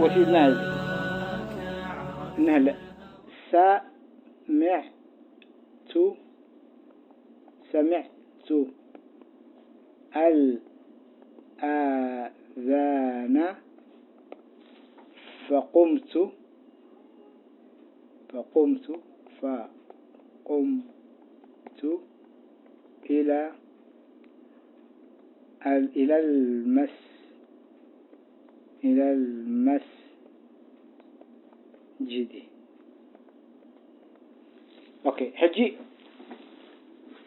ወሲድና እዚ እንህለ ሰሚዕቱ ሰሚዕቱ ኣልኣዛና ፈቁምቱ ፈቁምቱ ፈቁምቱ ኢላ ኢላ ልመስ ኢላ ልመስ ጅዲ። ኦኬ፣ ሕጂ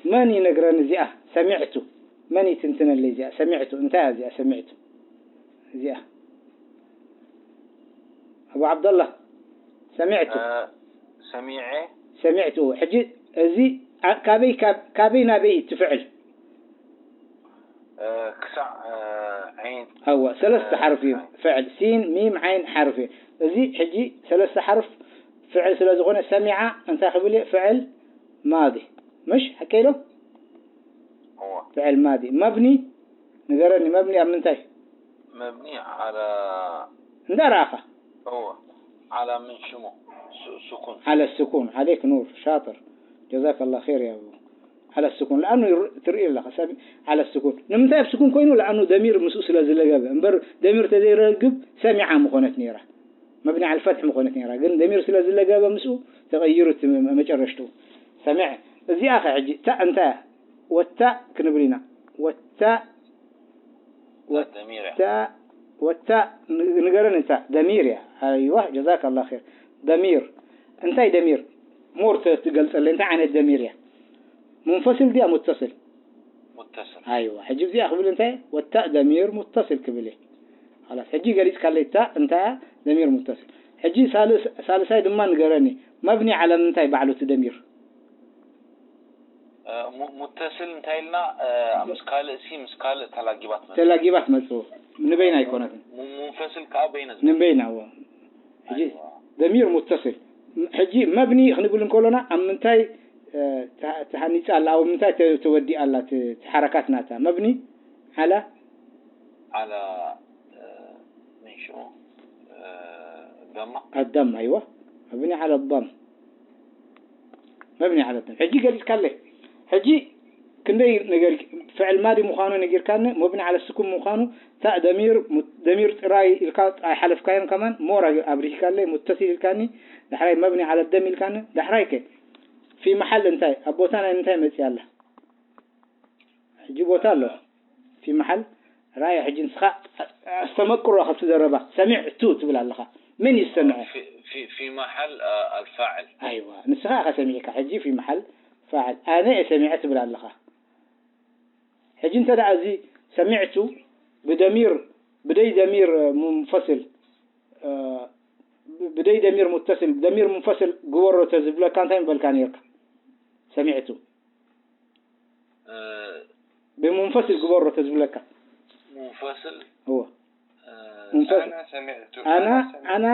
መን ይነግረኒ እዚኣ? ሰሚዕቱ መን ይትንትነለይ እዚኣ? ሰሚዕቱ እንታይ እያ እዚኣ? ሰሚዕቱ እዚኣ ኣቡ ዓብደላ ሰሚዕቱ ሰሚዐ ሰሚዕቱ። ሕጂ እዚ ካበይ ናበይ ትፍዕል? ክሳዕ ዒን። ኣዋ ሰለስተ ሓርፍ እዩ ፍዕል፣ ሲን ሚም ዓይን ሓርፍ እዩ። እዚ ሕጂ ሰለስተ ሓርፍ ፍዕል ስለ ዝኾነ ሰሚዓ እንታይ ክብል እየ? ፍዕል ማዲ ምሽ ሓቀ ኢሎ ፍዕል ማዲ። መብኒ ንገረኒ፣ መብኒ ኣብ ምንታይ? መብኒ ዓላ እንዳ ረኣኻ። እወ ዓላ ምን ሽሙ ሱ- ሱኩን። ዓለ ስኩን ዓሌክ ኑር ሻጥር ጀዛከላ ር ያ ዓለ ስኩን ለኣኑ ትርኢ ኣለኻ ሰብ ዓለ ስኩን ንምንታይ ኣብ ስኩን ኮይኑ ለኣኑ ደሚር ምስኡ ስለ ዝለገበ እምበር ደሚር ተዘይረግብ ሰሚዓ ምኾነት ነይራ መብኒ ዓል ፈትሒ ምኾነት ነይራ ግን ደሚር ስለ ዝለገበ ምስኡ ተቐይሩ እቲ መ- መጨረሽትኡ ሰሚዕ እዚኣ ኸ ሕጂ ታ እንታይ እያ ወታ ክንብል ኢና ወታ ወታ ወታ ንገረን እንታ ደሚር እያ ኣይዋ ጀዛክ ኣላ ር ደሚር እንታይ ደሚር ሞር ትገልፀለ እንታይ ዓይነት ደሚር እያ ሙንፈስል ድያ ሙተስል ሙተስል ኣይዋ ሕጂ እዚኣ ክብል እንታይ ወታእ ደሚር ሙተስል ክብል እየ ላስ ሕጂ ገሊፅካለይ እታ እንታይ እያ ደሚር ሙተስል ሕጂ ሳልሳይ ድማ ንገረኒ መብኒ ዓለ ምንታይ ባዕሉ እቲ ደሚር ሙተስል እንታይ ኢልና ምስ ካልእ ሲ ምስ ካልእ ተላጊባ ትመፅእ ተላጊባ ትመፅእ ንበይና ኣይኮነትን ሙንፈስል ከዓ በይነ ንበይና እዎ ሕጂ ደሚር ሙተስል ሕጂ መብኒ ክንብል እንከሎና ኣብ ምንታይ ተሃኒፃ ኣላ ኣብ ምንታይ ተወዲኣ ኣላ ሓረካት ናታ መብኒ ዓላ ዓላ ምን ሽሙ ደማ ኣዳም ኣይዋ መብኒ ዓላ ዳም መብኒ ዓላ ዳም ሕጂ ገሊፅካለይ ሕጂ ክንደይ ነገር ፍዕል ማዲ ምዃኑ ነጊርካኒ መብኒ ዓለ ስኩም ምዃኑ ታእ ደሚር ደሚር ጥራይ ኢልካ ኣይሓለፍካዮን ከማን ሞር ኣብሪህካለይ ሙተሲል ኢልካኒ ዳሕራይ መብኒ ዓለ ደም ኢልካኒ ዳሕራይ ከ ፊ መሓል እንታይ ኣብ ቦታ ናይ ምንታይ መፅያ ኣላ ሕጂ ቦታ ኣሎ ፊ መሓል ራእያ ሕጂ ንስኻ ኣስተመቅሮ ካብቲ ዘረባ ሰሚዕቱ ትብል ኣለኻ መን እዩ ዝሰምዐ ፊ መሓል ኣልፋዕል ኣይዋ ንስኻ ኢኻ ሰሚዕካ ሕጂ ፊ መሓል ፋዕል ኣነ እየ ሰሚዐ ትብል ኣለኻ ሕጂ እንተ ደኣ እዚ ሰሚዕቱ ብደሚር ብደይ ደሚር ሙንፈስል ብደይ ደሚር ሙተስል ደሚር ሙንፈስል ግበሮ ተዝብለካ እንታይ ምበልካ ነርካ ሰሚዕቱ ብሙንፈስል ግበሮ ተዝብለካ ሙንፈስል እወ ሙንፈስል ኣና ኣና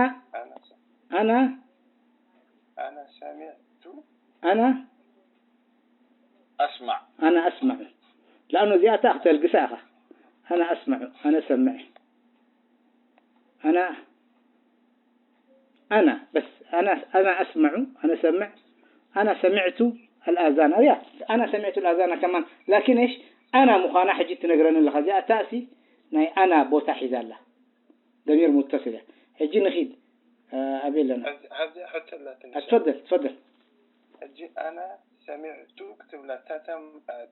ኣና ኣና ሰሚዕቱ ኣና ኣስማዕ ኣና ኣስማዕ ለኣኑ እዚኣታ ክተልግሳ ኢኻ ኣና ኣስማዑ ኣነ ሰምዕ ኣና ኣና በስ ኣና ኣና ኣስማዑ ኣነ ሰምዕ ኣና ሰሚዕቱ ኣልኣዛና እያ ኣና ሰሚዕቱ ኣልኣዛና ከማን ላኪን እሽ ኣና ምዃና ሕጂ ትነግረኒ ኣለኻ እዚኣ ታእሲ ናይ ኣና ቦታ ሒዛ ኣላ ደሚር ሙተስል እያ ሕጂ ንኺድ ኣበይ ኣለና ኣብዚ ሕቶ ኣላትኒ ትፈደል ትፈደል ሕጂ ኣና ሰሚዕቱ ክትብላ ታታ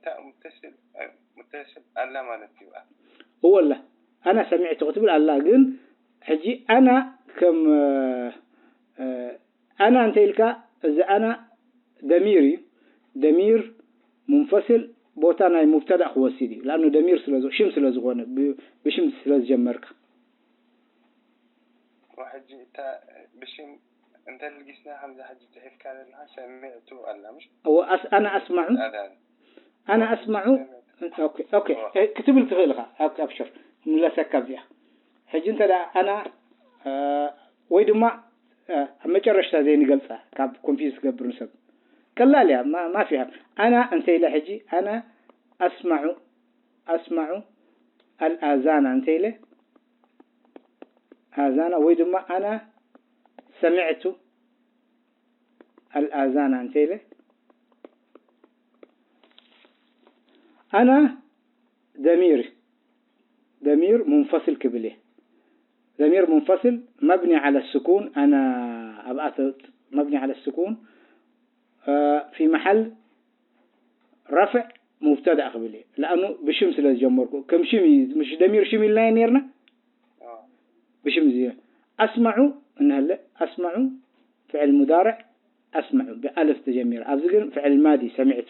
ታእ ሙተስል ሙተስል ኣላ ማለት እዩ እወላ ኣና ሰሚዕቱ ክትብል ኣላ ግን ሕጂ ኣና ከም ኣና እንተ ኢልካ እዚ ኣና ደሚር እዩ ደሚር ሙንፈስል ቦታ ናይ ሙብተዳ ክወስድ እዩ ለኣኑ ደሚር ስለ ሽም ስለ ዝኾነ ብሽም ስለ ዝጀመርካ ሕጂ እታ ብሽም እንተ ልጊስና ከምዚ ሕጂ ፅሒፍካ ዘለካ ሰሚዕቱ ኣላ ምሽ ኣነ ኣስማዑ ኣነ ኣስማዑ ክትብል ትኽእል ኢኻ ኣብሽር ምለሰካ ኣብዚኣ ሕጂ እንተ ኣና ወይ ድማ ኣብ መጨረሽታ ዘይንገልፃ ካብ ኮንፊዝ ትገብር ንሰብ ቀላል እያ ማፊ ኣና እንተ ኢለ ሕጂ ኣነ ኣስማዑ ኣስማዑ ኣልኣዛና እንተ ኢለ ኣዛና ወይ ድማ ኣና ሰሚዕቱ ኣልኣዛና እንተ ኢለ ኣና ደሚር ደሚር ሙንፈስል ክብል እየ። ደሚር ሙንፈስል መብኒ ዓለ ስኩን ኣና ኣብኣተ መብኒ ዓለ ስኩን ፊ መሓል ረፍዕ ሙብተዳእ ክብል እየ። ለኣኑ ብሽም ስለ ዝጀመርኩ ከም ሽም እዩ። ምሽ ደሚር ሽም ኢልናዮ ነርና ብሽም እዚ ኣስመዑ እንሀለ ኣስመዑ ፍዕል ሙዳርዕ ኣስመዑ ብኣለፍ ተጀሚሩ። ኣብዚ ግን ፍዕል ማዲ ሰሚዕቱ።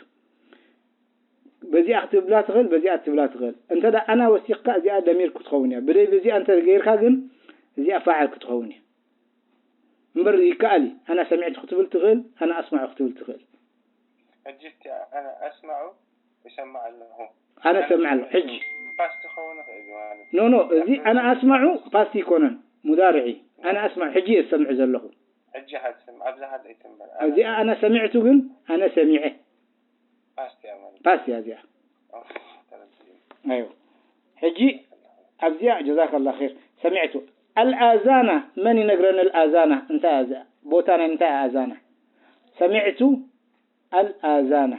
በዚኣ ክትብላ ትኽእል፣ በዚኣ ክትብላ ትኽእል። እንተ ደኣ ኣና ወሲኽካ እዚኣ ደሚር ክትኸውን እያ። ብደይ በዚኣ እንተ ገይርካ ግን እዚኣ ፋዕል ክትኸውን እያ። እምበር ይከኣል እዩ። ኣና ሰሚዕቱ ክትብል ትኽእል፣ ኣና ኣስማዑ ክትብል ትኽእል። ሕጂ እስቲ ኣና ኣስማዑ ይሰማዕ ኣለኹ። ኣነ ሰምዕ ኣለኹ። ሕጂ ፓስት ክኸውን ይኽእል እዩ ማለት ኖ ኖ፣ እዚ ኣና ኣስማዑ ፓስት ይኮነን ሙዳርዒ። ኣና ኣስማዑ ሕጂ እየ ዝሰምዕ ዘለኹ። ሕጂ ሓትስም ኣብዛ ሓለይቲ እምበር እዚኣ ኣና ሰሚዕቱ ግን ኣነ ሰሚዐ ፓስት እያ ማለት ፓስት እያ እዚኣ። ኦኬ፣ ተረዲኡ። ኣይዋ ሕጂ ኣብዚኣ ጀዛከላ ኸይር ሰሚዕቱ ኣልኣዛና መን ይነግረኒ ኣልኣዛና እንታይ እያ እዚኣ ቦታ ናይ እንታይ እያ ኣዛና ሰሚዕቱ ኣልኣዛና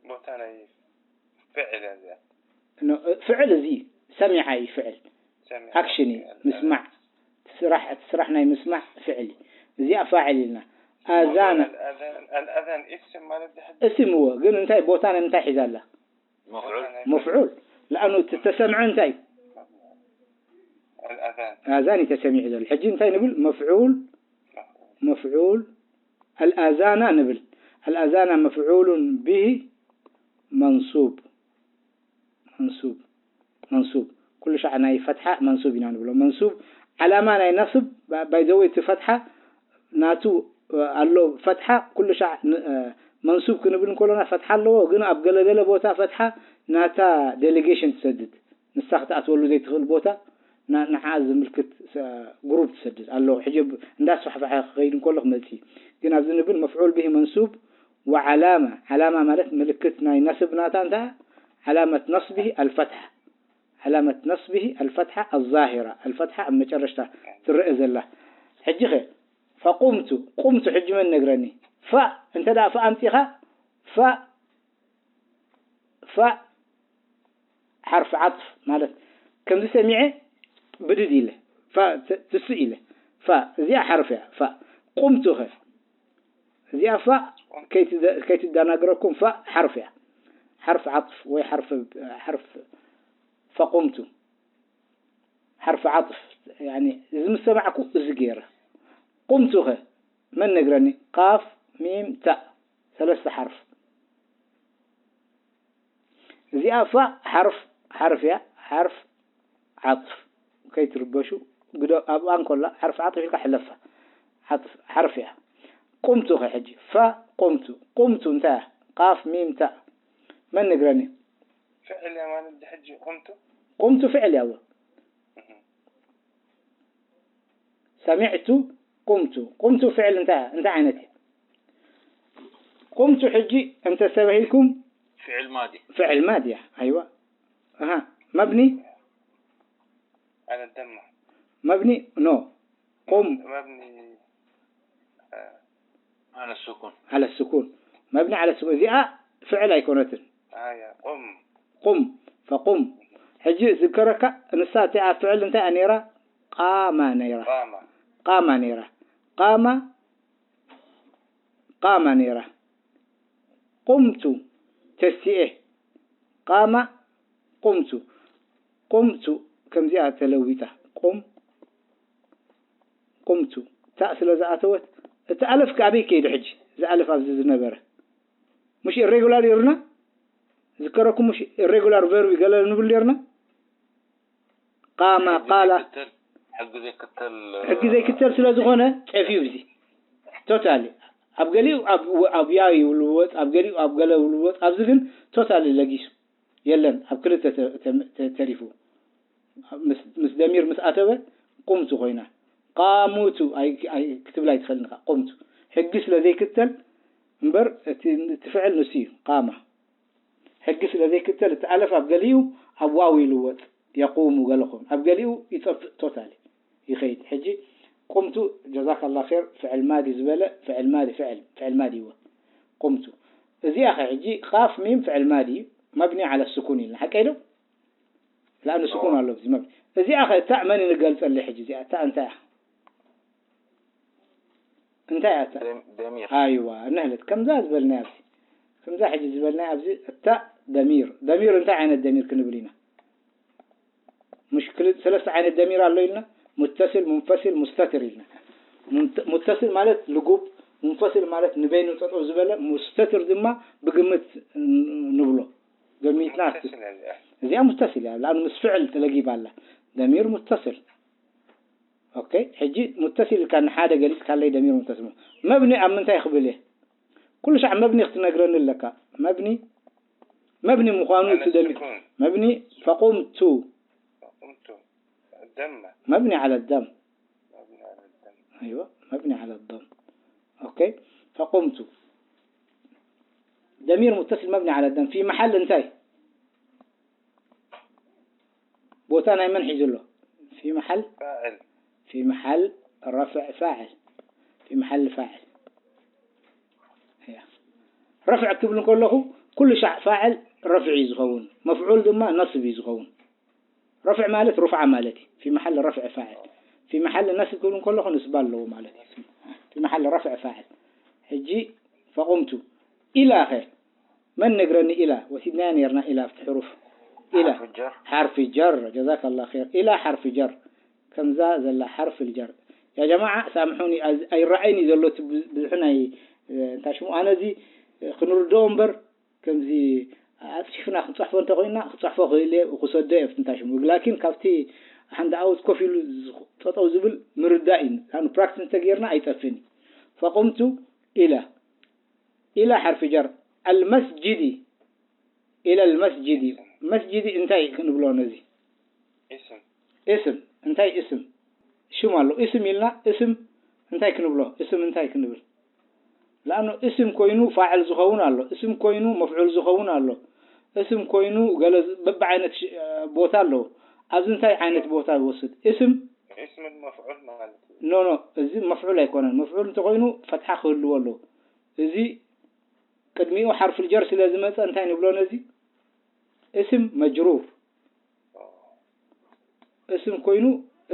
ቦታ ናይ ፍዕል እያ እዚኣ። ኖ፣ ፍዕል እዚ ሰሚዓ እዩ ፍዕል ሰሚዕ ኣክሽን እዩ ምስማዕ እቲ ስራሕ እቲ ስራሕ ናይ ምስማዕ ፍዕል እዩ እዚኣ ፋዕል ኢልና ኣዛና ኣልኣዛን እስም ማለት ድሕድ እስም እዎ ግን እንታይ ቦታ ናይ እንታይ ሒዛ ኣላ መፍዑል መፍዑል ለኣኑ እቲ ተሰምዐ እንታይ እዩ ኣልኣዛን ኣዛን እዩ ተሰሚዑ ዘሎ ሕጂ እንታይ ንብል መፍዑል መፍዑል ኣልኣዛና ንብል ኣልኣዛና መፍዑሉን ብሂ መንሱብ መንሱብ መንሱብ ኩሉ ሻዕ ናይ ፈትሓ መንሱብ ኢና ንብሎ መንሱብ ዓላማ ናይ ነስብ ባይዘወይ እቲ ፈትሓ ናቱ ኣሎ ፈትሓ ኩሉ ሻዕ መንሱብ ክንብል እንከሎና ፈትሓ ኣለዎ ግን ኣብ ገለገለ ቦታ ፈትሓ ናታ ዴሌጌሽን ትሰድድ ንሳ ክትኣትወሉ ዘይትኽእል ቦታ ንዓ ዝምልክት ግሩፕ ትሰድድ ኣለዎ ሕጂ እንዳስፋሕፋሐ ክኸይድ እንከሎ ክመፅእ ግን ኣብዚ ንብል መፍዑል ብሂ መንሱብ ወዓላማ ዓላማ ማለት ምልክት ናይ ነስብ ናታ እንታ ዓላመት ነስብሂ ኣልፈትሓ ዓላመት ነስብሂ ኣልፈትሓ ኣዛሂራ ኣልፈትሓ ኣብ መጨረሽታ ትረአ ዘላ ሕጂ ኸ ፈቁምቱ ቁምቱ ሕጂ መን ነግረኒ ፋእ እንተ ደኣ ፋእ ኣምፂኻ ፋእ ፋእ ሓርፊ ዓጥፍ ማለት ከምዚ ሰሚዐ ብድድ ኢለ ፋእ ትስእ ኢለ ፋእ እዚኣ ሓርፊ እያ ፋእ ቁምቱ ኸ እዚኣ ፋእ ከይትደናግረኩም ፋእ ሓርፊ እያ ሓርፊ ዓጥፍ ወይ ሓርፊ ሓርፊ ፈቁምቱ ሓርፊ ዓጥፍ እዚ ምስ ሰማዕኩ እዚ ገይረ ቁምቱ ኸ መን ነግረኒ ቃፍ ሚም ታእ ሰለስተ ሓርፍ እዚኣ ፋእ ሓርፍ ሓርፍ እያ ሓርፍ ዓጥፍ ከይትርበሹ ግዶ ኣብኣ እንኮላ ሓርፍ ዓጥፍ ኢልካ ሕለፋ ዓጥፍ ሓርፍ እያ ቁምቱ ኸ ሕጂ ፋ ቁምቱ ቁምቱ እንታይ እያ ቃፍ ሚም ታእ መን ነግረኒ ፍዕል እያ ማለት ሕጂ ቁምቱ ቁምቱ ፍዕል እያ ሰሚዕቱ ቁምቱ ቁምቱ ፍዕል እንታይ እንታይ ዓይነት እዩ ቁምቱ ሕጂ እንተ ሰበሂልኩም ፍዕል ማዲ ፍዕል ማዲ እያ ኣይዋ ኣሃ መብኒ على الضمة መብኒ ኖ ቁም مبني على السكون على السكون مبني على السكون እዚኣ ፍዕል ኣይኮነትን هيا قم ቁም ፈቁም ሕጂ ዝከረካ ንሳ እቲኣ ፍዕል እንታይ እያ ነይራ ቃማ ነይራ قام ቃማ ነይራ ቃማ ቃማ ነይራ ቁምቱ ተሲኤ ቃማ ቁምቱ ቁምቱ ከምዚኣ ተለዊጣ ቁም ቁምቱ ታእ ስለ ዝኣተወት እቲ ኣለፍ ከኣበይ ከይዱ ሕጂ እዚ ኣለፍ ኣብዚ ዝነበረ مش irregular ርና ዝከረኩም مش irregular verb ገለ ንብል ርና ቃማ ቃላ ሕጊ ዘይክተል ሕጊ ዘይክተል ስለ ዝኾነ ጠፊኡ እዚ totally ኣብ ገሊኡ ኣብ ያ ይልወጥ ኣብ ገሊኡ ኣብ ገለ ይልወጥ ኣብዚ ግን totally ለጊሱ የለን ኣብ ክልተ ተሪፉ ምስ ደሚር ምስ ኣተወ ቁምቱ ኮይና ቃሙቱ ክትብል ኣይትኽእልን ኢኻ ቁምቱ ሕጊ ስለ ዘይክተል እምበር እቲ ፍዕል ንሱ እዩ ቃማ ሕጊ ስለ ዘይክተል እቲ ኣለፍ ኣብ ገሊኡ ኣብ ዋው ይልወጥ የቁሙ ገለኹም ኣብ ገሊኡ ይጠፍእ ቶታሊ ይኸይድ። ሕጂ ቁምቱ ጀዛከላ ኸይር ፍዕል ማዲ ዝበለ ፍዕል ማዲ ፍዕል ፍዕል ማዲ ይወ ቁምቱ እዚኣ ኸ ሕጂ ቃፍ ሚም ፍዕል ማዲ እዩ መብኒ ዓለ ስኩን ኢልና ሓቀይ ዶ? ላእኑ ስኩን ኣሎ እዚ መብኒ እዚኣ ኸ እታ መን ንገልጸለይ ሕጂ እዚኣ እታ እንታይ እያ? እንታይ እያ እታ? ደሚር ኣይዋ ንሕለት ከምዛ ዝበልናያ ኣብዚ ከምዛ ሕጂ ዝበልናያ ኣብዚ እታ ደሚር ደሚር እንታይ ዓይነት ደሚር ክንብል ኢና? مش ክልተ ሰለስተ ዓይነት ደሚር ኣሎ ኢልና ሙተስል ሙንፈስል ሙስተትር ኢልና። ሙተስል ማለት ልጉብ፣ ሙንፈስል ማለት ንበይኑ ጠጠው ዝበለ፣ ሙስተትር ድማ ብግምት ንብሎ ገሚትና። እዚኣ ሙተስል እያ፣ ለኣኑ ምስ ፍዕል ተለጊባ ኣላ። ደሚር ሙተስል። ኦኬ፣ ሕጂ ሙተስል ኢልካ ንሓደ ገሊጽካለይ ደሚር ሙተስል። መብኒ ኣብ ምንታይ ክብል እየ? ኩሉ ሻዕ መብኒ ክትነግረኒ ኣለካ። መብኒ መብኒ ምዃኑ እቲ ደሚር መብኒ ፈቁምቱ فقمت دم مبني على الدم مبني على الدم أيوة مبني على الضم أوكي فقمت ضمير متصل مبني على الضم في محل እንታይ ቦታ ናይ መን ሒዙ ኣሎ في محل فاعل في محل رفع فاعل في محل فاعل رفع ክብል ከለኹ ኩሉ ሻዕ ፋዕል ረፍዒ እዩ ዝኸውን መፍዑል ድማ ነስብ እዩ ዝኸውን ረፍዕ ማለት ሩፍዓ ማለት እዩ في محل رفع فاعل في محل ነስብ ክብል ከለኹ ንስባ ኣለዎ ማለት እዩ في محل رفع فاعل ሕጂ فقمت ኢላ ኸ መን ነግረኒ ኢላ ወሲድናያ ነርና ኢላ ኣብቲ ሕሩፍ ኢላ حرف جر حرف جر جزاك الله خير ኢላ حرف جر ከምዛ ዘላ حرف الجر يا جماعة سامحوني ኣይረኣይን እዩ ዘሎ እቲ ብዙሕ ናይ እንታይ ሽሙ ኣነ እዚ ክንርድኦ እምበር ከምዚ ኣፅፊፍና ክንፅሕፎ እንተኮይና ክፅሕፎ ክእል እየ ክሰዶ እየ እንታይ ሽሙ ላኪን ካብቲ ሓንድ ኣውት ኮፍ ኢሉ ጠጠው ዝብል ምርዳእ እዩ ኣኑ ፕራክቲስ እንተገይርና ኣይጠፍን እዩ فقمت إلى إلى حرف جر المسجد إلى المسجد መስጅዲ እንታይ ክንብሎ ነዚ اسم اسم እንታይ اسم ሽም ኣሎ اسم ኢልና اسم እንታይ ክንብሎ اسم እንታይ ክንብል لأنه اسم ኮይኑ ፋዕል ዝኸውን ኣሎ اسم ኮይኑ መፍዑል ዝኸውን ኣሎ اسم ኮይኑ ገለ በብዓይነት ቦታ ኣለዎ ኣብዚ እንታይ ዓይነት ቦታ ይወስድ اسم اسم المفعول ማለት እዩ ኖ ኖ እዚ መፍዑል ኣይኮነን መፍዑል እንተኮይኑ ፈትሓ ክህልዎ ኣለዎ እዚ ቅድሚኡ حرف الجر ስለ ዝመፀ እንታይ ንብሎ ነዚ اسم مجرور اسم ኮይኑ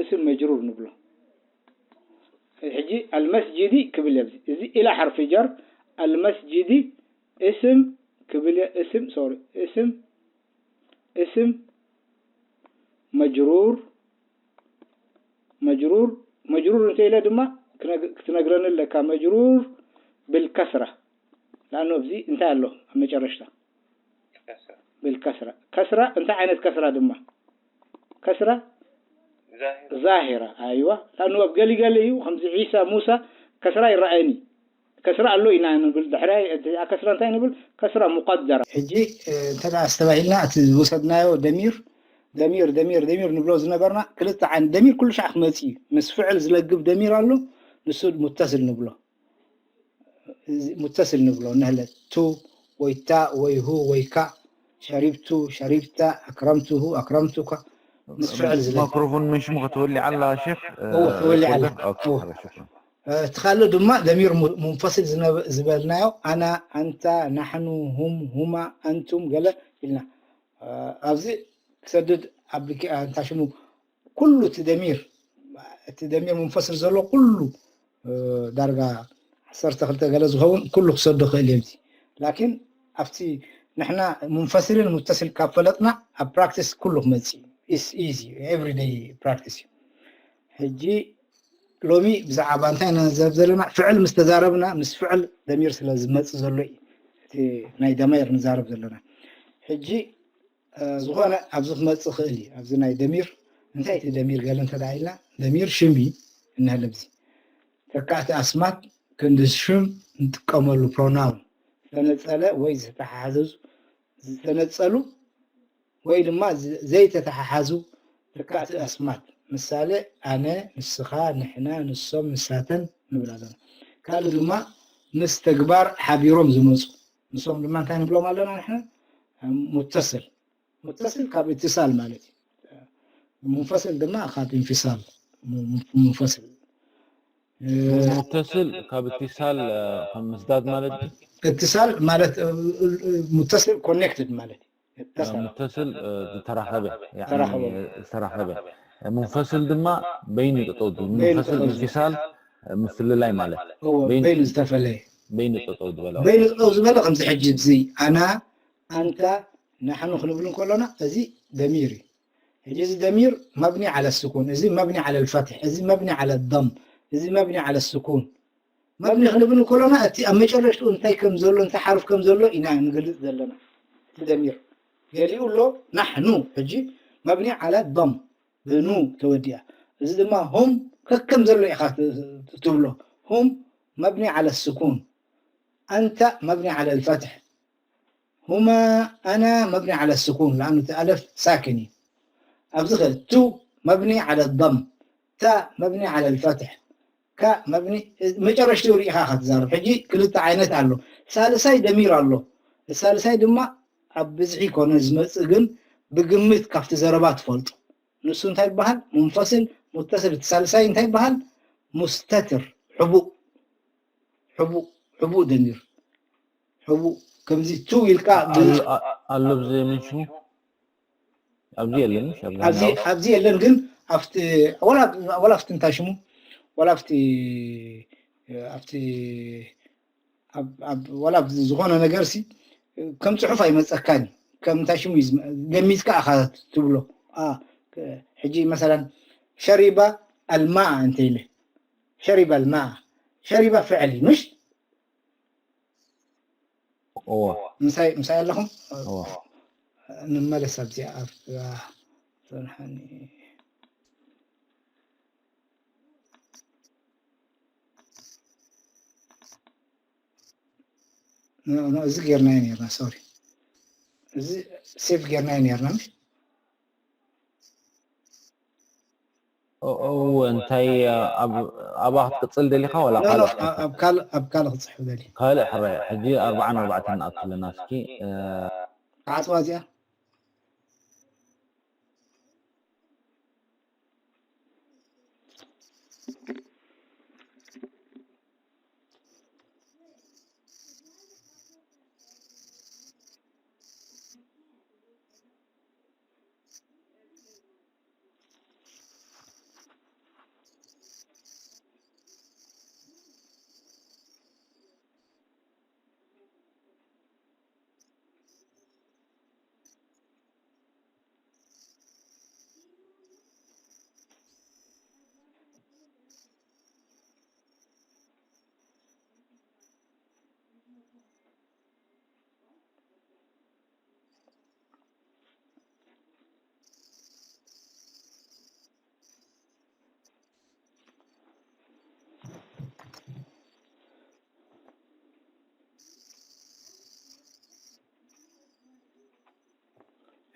اسم مجرور ንብሎ ሕጂ المسجد ክብል እየ እዚ إلى حرف جر المسجد اسم ክብል እየ اسم sorry اسم اسم مجرور مجرور مجرور እንተ ኢለ ድማ ክትነግረኒ ኣለካ مجرور بالكسرة لأنه ኣብዚ እንታይ ኣሎ ኣብ መጨረሽታ بالكسرة كسرة እንታይ ዓይነት كسرة ድማ كسرة ظاهرة أيوة لأنه ኣብ ገሊገሊ እዩ ከምዚ عيسى موسى كسرة ይረኣየኒ كسرة ኣሎ ኢና ንብል ድሕራይ እዚኣ كسرة እንታይ ንብል كسرة مقدرة ሕጂ እንተ ኣስተባሂልና እቲ ዝወሰድናዮ ደሚር ደሚር ደሚር ደሚር ንብሎ ዝነበርና ክልተ ዓይነት ደሚር ኩሉ ሻዕ ክመፅእ እዩ ምስ ፍዕል ዝለግብ ደሚር ኣሎ ንሱ ሙተስል ንብሎ ሙተስል ንብሎ ንህለ ቱ ወይ ታ ወይ ሁ ወይ ካ ሸሪብቱ ሸሪብታ ኣክረምቱሁ ኣክረምቱካ ምስ ፍዕል ዝለግብ ማይክሮፎን መን ሽሙ ከተወሊዓ ኣላ ሼክ እወ ተወሊዓ ኣላ ኦኬ እወ ሀላ ሽክራን እቲ ካልእ ድማ ደሚር ሙ- ሙንፈስል ዝነበ- ዝበልናዮ ኣና ኣንታ ናሕኑ ሁም ሁማ ኣንቱም ገለ ኢልና ኣብዚ ክሰድድ ኣፕሊኬ እንታይ ሽሙ ኩሉ እቲ ደሚር እቲ ደሚር ሙንፈስል ዘሎ ኩሉ ዳርጋ ዓሰርተ ክልተ ገለ ዝኸውን ኩሉ ክሰዶ ክእል እዮም ላኪን ኣብቲ ንሕና ሙንፈስልን ሙተስል ካብ ፈለጥና ኣብ ፕራክቲስ ኩሉ ክመፅእ ኢዚ ኤቭሪደይ ፕራክቲስ እዩ ሕጂ ሎሚ ብዛዕባ እንታይ ኢና ንዛረብ ዘለና ፍዕል ምስ ተዛረብና ምስ ፍዕል ደሚር ስለ ዝመፅእ ዘሎ እዩ እቲ ናይ ደማይር ንዛረብ ዘለና ሕጂ ዝኾነ ኣብዚ ክመፅእ ክእል እዩ ኣብዚ ናይ ደሚር እንታይ እቲ ደሚር ገለ እንተ ኢልና ደሚር ሽም እዩ እንህል ኣብዚ ተካእቲ ኣስማት ክንዲ ሽም ንጥቀመሉ ፕሮናውን ዝተነፀለ ወይ ዝተተሓሓዙ ዝተነፀሉ ወይ ድማ ዘይተተሓሓዙ ተካእቲ ኣስማት ምሳሌ ኣነ ንስኻ ንሕና ንሶም ንሳተን ንብል ኣለና ካልእ ድማ ምስ ተግባር ሓቢሮም ዝመፁ ንሶም ድማ እንታይ ንብሎም ኣለና ንሕና ሙተስል ሙተስል ካብ እትሳል ማለት እዩ ሙንፈስል ድማ ካብ ኢንፊሳል ሙ- ሙ- ሙንፈስል እ፣ ሙተስል ካብ እትሳል ከም ምስዳድ ማለት ድዩ? እትሳል ማለት እ፣ እ፣ እ፣ ሙተስል ኮኔክትድ ማለት እዩ። እተሰለ ሙተስል እ፣ ዝተራኸበ ያዕኒ ተራኸበ። ዝተራኸበ። ሙንፈስል ድማ በይኑ ጠጠው ድብል። በይኑ ሙንፈስል ጠጠው ኢንፊሳል እ፣ ምፍልላይ ማለት እዎ፣ በይኑ- በይኑ ዝተፈለየ በይኑ ጠጠው ዝበለ በይኑ ጠጠው ዝበለ ከምዚ ሕጂ እዚ ኣና ኣንታ ናሕኑ ክንብል እንከሎና እዚ ደሚር እዩ። ሕጂ እዚ ደሚር መብኒ ዓለ ስኩን፣ እዚ መብኒ ዓለ ልፈትሕ፣ እዚ መብኒ ዓለ ضም፣ እዚ መብኒ ዓለ ስኩን። መብኒ ክንብል እንከሎና እቲ ኣብ መጨረሽትኡ እንታይ ከም ዘሎ እንታይ ሓርፍ ከም ዘሎ ኢና ንገልጽ ዘለና። እቲ ደሚር ገሊኡ ኣሎ ናሕኑ ሕጂ መብኒ ዓለ ضም ብኑ ተወዲኣ። እዚ ድማ ሁም ከከም ዘሎ ኢኻ ት- ትብሎ። ሁም መብኒ ዓለ ስኩን፣ ኣንታ መብኒ ዓለ ልፈትሕ፣ ሁማ ኣና መብኒ ዓለ ስኩን ለኣኑ እቲ ኣለፍ ሳክን እዩ። ኣብዚ ኸ ቱ መብኒ ዓለ ضም፣ ታ መብኒ ዓለ ልፈትሕ፣ ካ መብኒ መጨረሽትኡ ርኢኻ ኢኻ ትዛረብ። ሕጂ ክልተ ዓይነት ኣሎ። ሳልሳይ ደሚር ኣሎ። ሳልሳይ ድማ ኣብ ብዝሒ ኮነ ዝመጽእ ግን ብግምት ካብቲ ዘረባ ትፈልጦ። ንሱ እንታይ ይበሃል? ሙንፈስል ሙተስል። እቲ ሳልሳይ እንታይ ይበሃል? ሙስተትር ሕቡእ ሕቡእ ሕቡእ ደሚር ሕቡእ ከምዚ ቱ ኢልካ ብ- ኣሎ ኣ- ኣሎ ብዘይ ምን ሽሙ ኣብዚ የለን። እሺ፣ ኣብዚ ኣብዚ ኣለዎ። ኣብዚ የለን ግን ኣብቲ ወላ ወላ ኣብቲ እንታይ ሽሙ ወላ ኣብቲ ኣብቲ ኣብ ኣብ ወላ ኣብ ዝኾነ ነገር ሲ ከም ጽሑፍ ኣይመጸካን እዩ። ከም እንታይ ሽሙ እዩ ዝመ- ገሚትካ ኢኻ ትብሎ። ኣ፣ ሕጂ መሰለን ሸሪባ ኣልማኣ እንተ ኢለ ሸሪባ ኣልማኣ ሸሪባ ፍዕል እዩ ምሽ እዎ ምሳይ ምሳይ ኣለኹም እዎ ንመለስ ኣብዚኣ ኣብ ጽንሓኒ ኖ፣ ኖ፣ እዚ ጌርናዮ ኔርና ሶሪ እዚ ሴፍ ጌርናዮ ኔርና ምሽ ኦ- እዎ እንታይ ኣብ ኣብኣ ክትቅጽል ደሊኻ ወላ ኖ፣ ኖ፣ ካልእ ኣብ ኣብ ካልእ ኣብ ካልእ ክጽሕፍ ደሊ ካልእ ሕራይ ሕጂ ኣርባዓን ኣርባዕተን ንኣቱ ኣለና እስኪ እ፣ ክዓጽዋ እዚኣ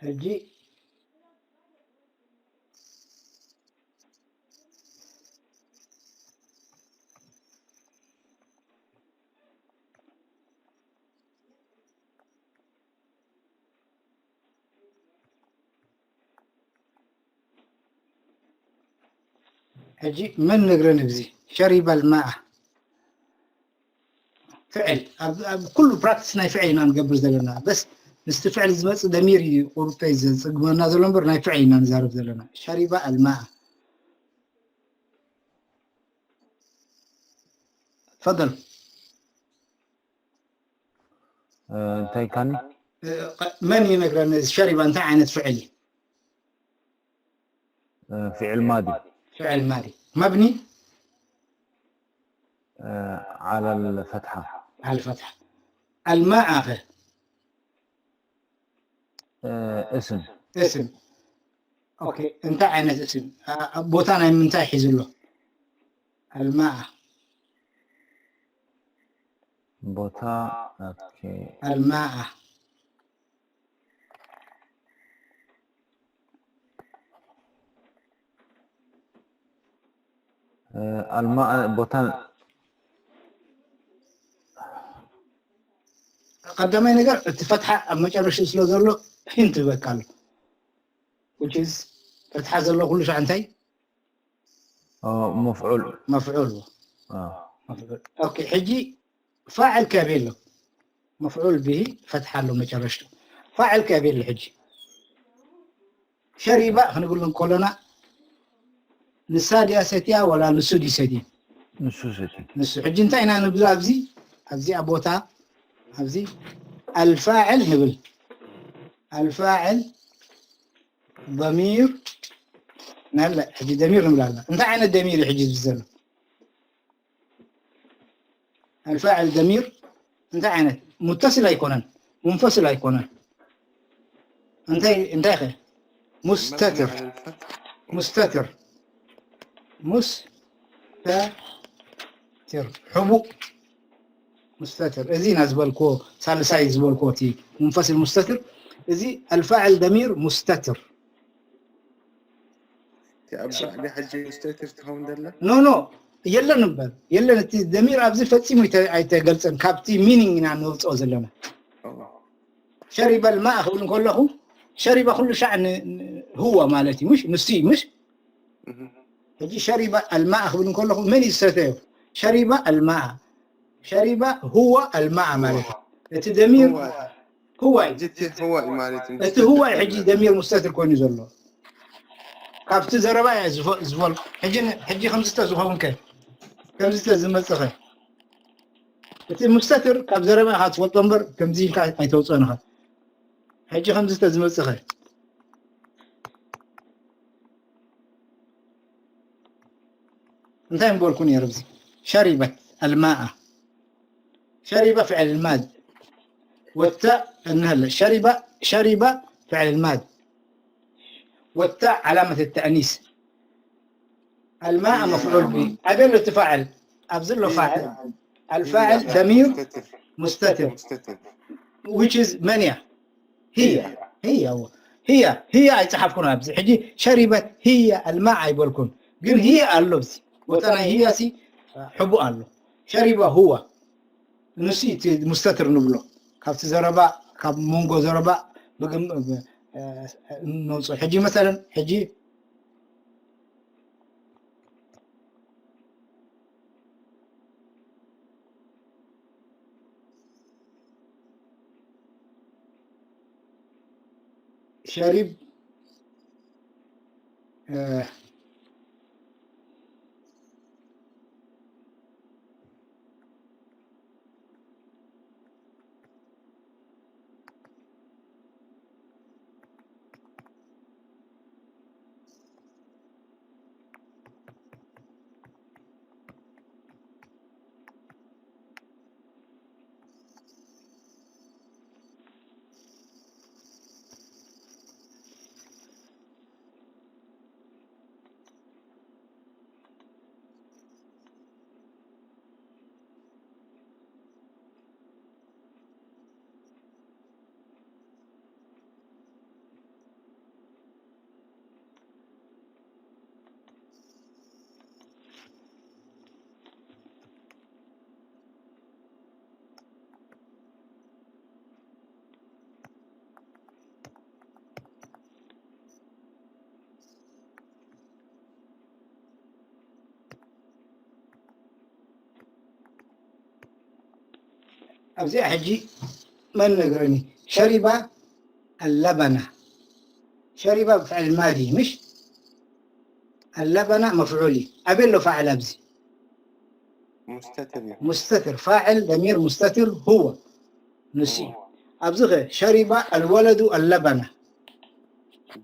ሕጂ ሕጂ መን ነግረን ኣብዚ ሸሪባ ልማኣ ፍዕል ኣብ ኣብ ኩሉ ፕራክቲስ ናይ ፍዕል ኢና ንገብር ዘለና በስ ምስቲ ፍዕል ዝመፅእ ደሚር እዩ ቁርጠይ ዘፅግመና ዘሎ እምበር ናይ ፍዕል ኢና ንዛረብ ዘለና ሸሪባ ኣልማኣ ትፈደል እ፣ እንታይ ካኒ መን ይነግረኒ እዚ ሸሪባ እንታይ ዓይነት ፍዕል እዩ እ፣ ፊዕል ማዲ ፍዕል ማዲ መብኒ እ፣ ዓለል ፈትሓ ዓል ፈትሓ ኣልማኣ ኸ እ፣ እስም እስም ኦኬ እንታይ ዓይነት እስም ኣ- ኣብ ቦታ ናይ ምንታይ ሒዙ ኣሎ ኣልማኣ ቦታ ኦኬ ኣልማኣ እ፣ ኣልማ እ፣ ቦታ ቀዳማይ ነገር እቲ ፈትሓ ኣብ መጨረሽኡ ስለ ዘሎ ሂንት ይበካ ኣሎ which is ፈትሓ ዘሎ ኩሉ ሻዕ እንታይ اه مفعول መፍዑል اه መፍዑል ኦኬ ሕጂ ፋዕል ከበይ ኣሎ መፍዑል ብሂ ፈትሓ ኣሎ መጨረሽቱ ፋዕል ከበይ ኣሎ ሕጂ ሸሪባ ክንብል እንከሎና ንሳ ድያ ሰትያ ወላ ንሱ ድዩ ሰትዩ ንሱ ሰትዩ ንሱ ሕጂ እንታይ ኢና ንብል ኣብዚ ኣብዚኣ ቦታ ኣብዚ ኣልፋዕል ንብል ኣልፋዕል ضمير ንለ ሕጂ ደሚር ንብል ኣለና እንታይ ዓይነት ደሚር እዩ ሕጂ እዚ ዘሎ ኣልፋዕል ደሚር እንታይ ዓይነት ሙተስል ኣይኮነን ሙንፈስል ኣይኮነን እንታይ እንታይ ኸ ሙስተትር ሙስተትር ሙስተትር ሕቡእ ሙስተትር እዚ ኢና ዝበልክዎ ሳልሳይ ዝበልክዎ እቲ ሙንፈስል ሙስተትር እዚ ኣልፋዕል ደሚር ሙስተትር ኣብ ባዕዲ ሕጂ ሙስተትር ትኸውን ዘላ ኖ ኖ የለን እምበር የለን እቲ ደሚር ኣብዚ ፈፂሙ ኣይተ- ኣይተገልፀን ካብቲ ሚኒንግ ኢና ንወፅኦ ዘለና ሸሪበ ልማእ ክብል እንከለኹ ሸሪበ ኩሉ ሻዕ ን- ን- ህወ ማለት እዩ ምሽ ንሱ እዩ ምሽ ሕጂ ሸሪበ ኣልማእ ክብል እንከለኹ መን እዩ ዝሰተዮ ሸሪበ ኣልማእ ሸሪበ ህወ ኣልማእ ማለት እዩ እቲ ደሚር ህዋይ ጅቲ ህዋይ ማለት እዩ እቲ ህዋይ ሕጂ ደሚር ሙስተትር ኮይኑ ዘሎ ካብቲ ዘረባ እየ ዝፈ- ዝፈልጦ ሕጂ ን- ሕጂ ከምዚ ተዝኸውን ከ ከምዚ ተዝመፅኸ እቲ ሙስተትር ካብ ዘረባ ኢኻ ትፈልጦ እምበር ከምዚ ኢልካ ኣይተውፅኦን ኢኻ ሕጂ ከምዚ ተዝመፅኸ እንታይ ምበልኩ ነይሩ እዚ ሸሪበት ኣልማኣ ሸሪበ ፍዕል ልማድ ወታ እንሀለ ሸሪበ ሸሪበ ፍዕል ልማድ ወታ ዓላመት ተእኒስ ኣልማኣ መፍዑል ቢ ኣበሎ እቲ ፋዕል ኣብዚ ኣሎ ፋዕል ኣልፋዕል ደሚር ሙስተትር ሙስተትር which is መን እያ ህያ ህያ እዎ። ህያ ህያ ኣይፀሓፍኩን ኣብዚ ሕጂ ሸሪበት ህያ ኣልማእ ኣይበልኩን ግን ህያ ኣሎ ኣብዚ ቦታ ናይ ህያ ሲ ሕቡእ ኣሎ ሸሪባ ህዋ ንሱ እቲ ሙስተትር ንብሎ ካብቲ ዘረባ ካብ መንጎ ዘረባ ብግም ነውፅኦ ሕጂ መሰለን ሕጂ ሸሪብ ኣብዚኣ ሕጂ መን ነግረኒ ሸሪባ ኣለበና ሸሪባ ብፍዕል ማዲ ምሽ ኣለበና መፍዑል እዩ ኣበይ ኣሎ ፋዕል ኣብዚ ሙስተትር እዩ ሙስተትር ፋዕል ደሚር ሙስተትር ሁወ ንሱ እዩ ኣብዚ ኸ ሸሪባ ኣልወለዱ ኣለበና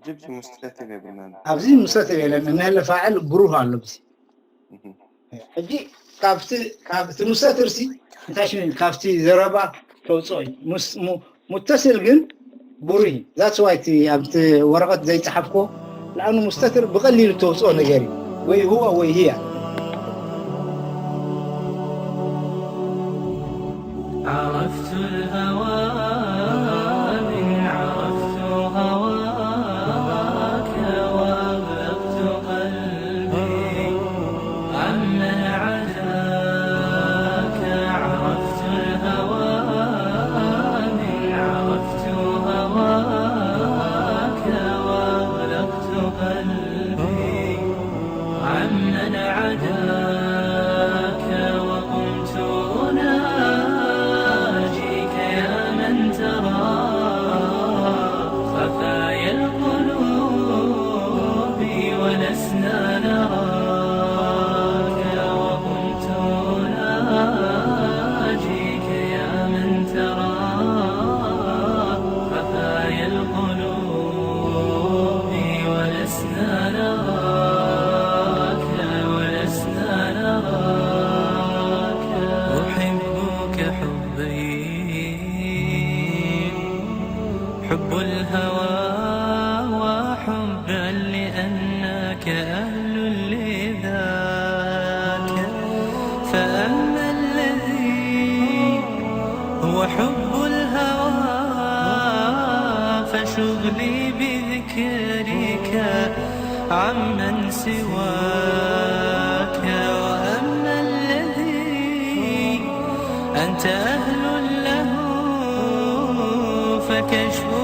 ጅብቲ ሙስተትር የብልናን ኣብዚ ሙስተትር የለን እንህለ ፋዕል ብሩህ ኣሎ ብዚ ሕጂ ካብቲ ሙሰትር ሲ እንታይ ሽም ካብቲ ዘረባ ተውፅኦ እዩ ሙተስል ግን ብሩህ እዩ that's why እቲ ኣብቲ ወረቐት ዘይፀሓፍኮ ለኣኑ ሙስተትር ብቐሊሉ ተውፅኦ ነገር እዩ ወይ ህዋ ወይ ህያ عرفت الهوى من عرفت هواك وأغلقت قلبي عمن عداك عرفت الهوى من عرفت هواك وأغلقت قلبي وحب الهوى فشغلي بذكرك عمن سواك. وأما الذي أنت أهل له فكشف